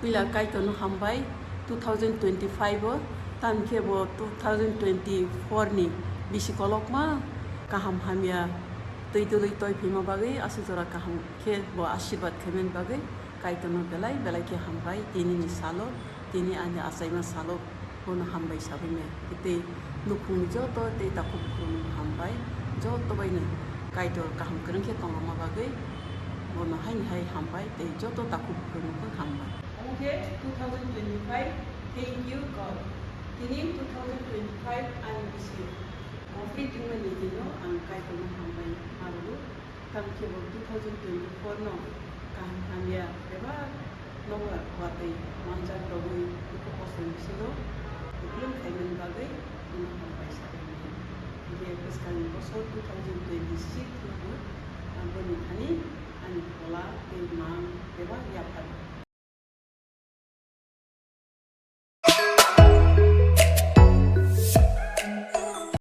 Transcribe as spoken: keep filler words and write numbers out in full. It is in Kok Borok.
Puila Kaitorno hambai two thousand twenty-five o, tamkhe bo two thousand twenty-four ni bisi kolokma kaham hamya twi dwlwi toi phima bagwi, aswk jora kaham khe bo asirwad khaimani bagwi Kaitorno belai belai khe hambai. Tini ni salo, tini ani achaima salo bono hambai sabaimai. Tei nukhungni joto tei takhuk bukhukno hambai, joto baino Kaitor kaham kwrwng khe tongrwma bagwi bono haini hai hambai tei joto takhuk bukhukno hambai. Omo khe two thousand twenty-five, thank you God. Tini two thousand twenty-five ani bisi complete wngmani dino ang Kaitorno hambai ma rwgo. Tamkhe bo two thousand twenty-four no kaham hamya bebak nogo watwi manjak rogwi dukhu kosoni bisingo kupulung khaimani bagwi bono hambai sabaimani. Hinkhe bwskangni bosor two thousand twenty-six no bo, ah, boni thani ani phola tei mang bebak yaphar